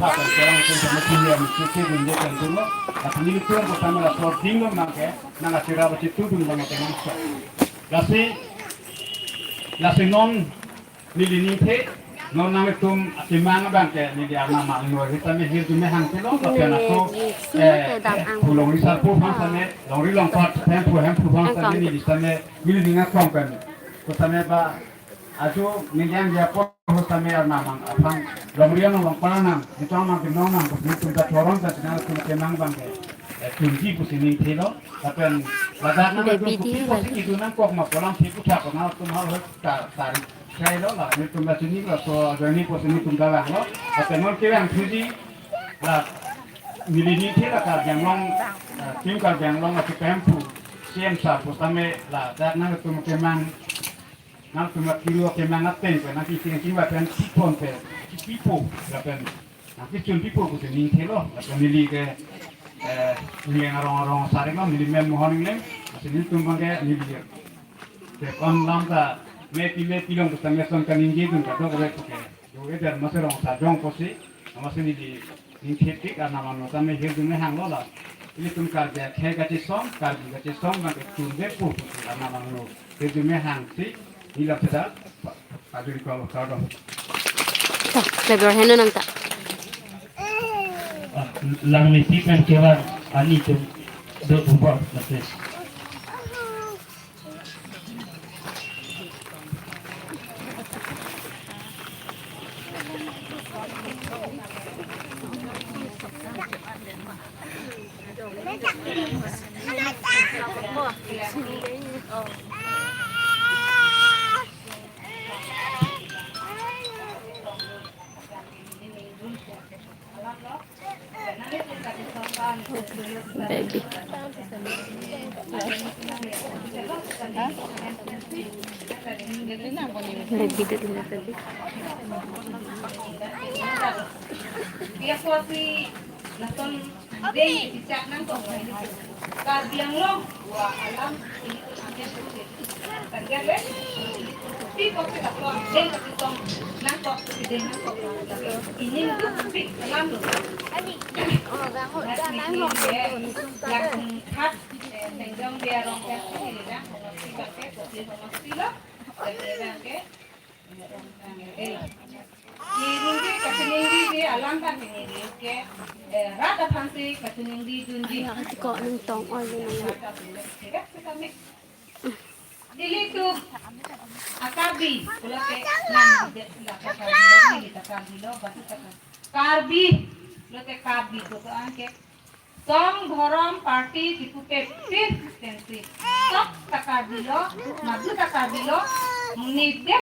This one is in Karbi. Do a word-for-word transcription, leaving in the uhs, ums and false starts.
Lapen kerang pen sama sini yang cuci dun dia kan dulu. Tapi ini tuan pertama lah sorting lo mangke, nang asira basi tu dun bang teman so. Lasi, lasi non neli ningthe, non nanglitum akemang abangke neli arnam angno, kita me hirjume hangthelo, lapen ako, eh, pulongri sarpo aphan same, longri longpat, hemphu hemphu aphan same, neli same, neli ning aklong pen. Ko same ba, ajo neli yang dia po, ko same arnam ang, aphan, longri anong longpat anang, nitong nang, kinong nang, ko nelitum ta thoron ta, nanglitum akemang abangke, eh, chunji pusi ningthelo, lapen, ladak nang, Baby nelitum di kupi pusi lagi. Kidu nangkok ma, kolam si kuthak, nangtum hal hal ta, ta, Sai lo la, nelitum la chini lo, so, ajoine pusi nelitum ta vanglo. Lapen non kevang thuji, la, neli ningthe la Karbi Anglong, eh, Team Karbi Anglong la si pemphu, C M sir pu same la, dak nangtum kemang, nangtum la kiru kemang ateng pen, nangki ting ting lapen si phone pen, si pipo, lapen, nangki chun pipo pusi ningthelo, lapen neli ke, eh, neli arong arong sari lo, neli men mohon neli, si nelitum abangke, neli ke. Te kon lam ta mepi mepi long ta me son kaningje dun kadokave puke. Jo eder masi rong sajong pusi, masi neli ningthepik arnam angno ta me hirjume hanglo la. Ilitum Karbi akhei kachesong, Karbi kachesong abangke chunde pu pusi arnam angno hirjume hangsi, neli lam seta, pa-, pajuri kalo kardom. Ta, lebor heno nang ta. Ah, lang mepi pen kevang ani tum do bubor, please. Baby. Baby, baby, baby. Biasa si nonton dei cicak nangkok. Karbi Anglong wa alam ini. Kan kan, eh? Pi kok si kapon, dei kapitong, nangkok, si dei nangkok. Ini itu pi alam lo. Last meeting dia, langsung cut, eh, tenjong dia rong kan, ini dia, homosi pakai, kopi homosi lo, dan dia pakai, eh, ningri, kachiningri dia, alam kan ningri, oke. Eh, rat aphan si kachiningri dunji. Ayo, ati ko ningtong, oh, ini, ini. Ilitum a-Karbi, pulote nang, de, la Karbi lo, neli ta Karbi lo, batu ta Karbi. Karbi, pulote Karbi, pulote anke. Song, dhorom, party, kipu pe, pin, pensi. Sok ta Karbi lo, madu ta Karbi lo, neli de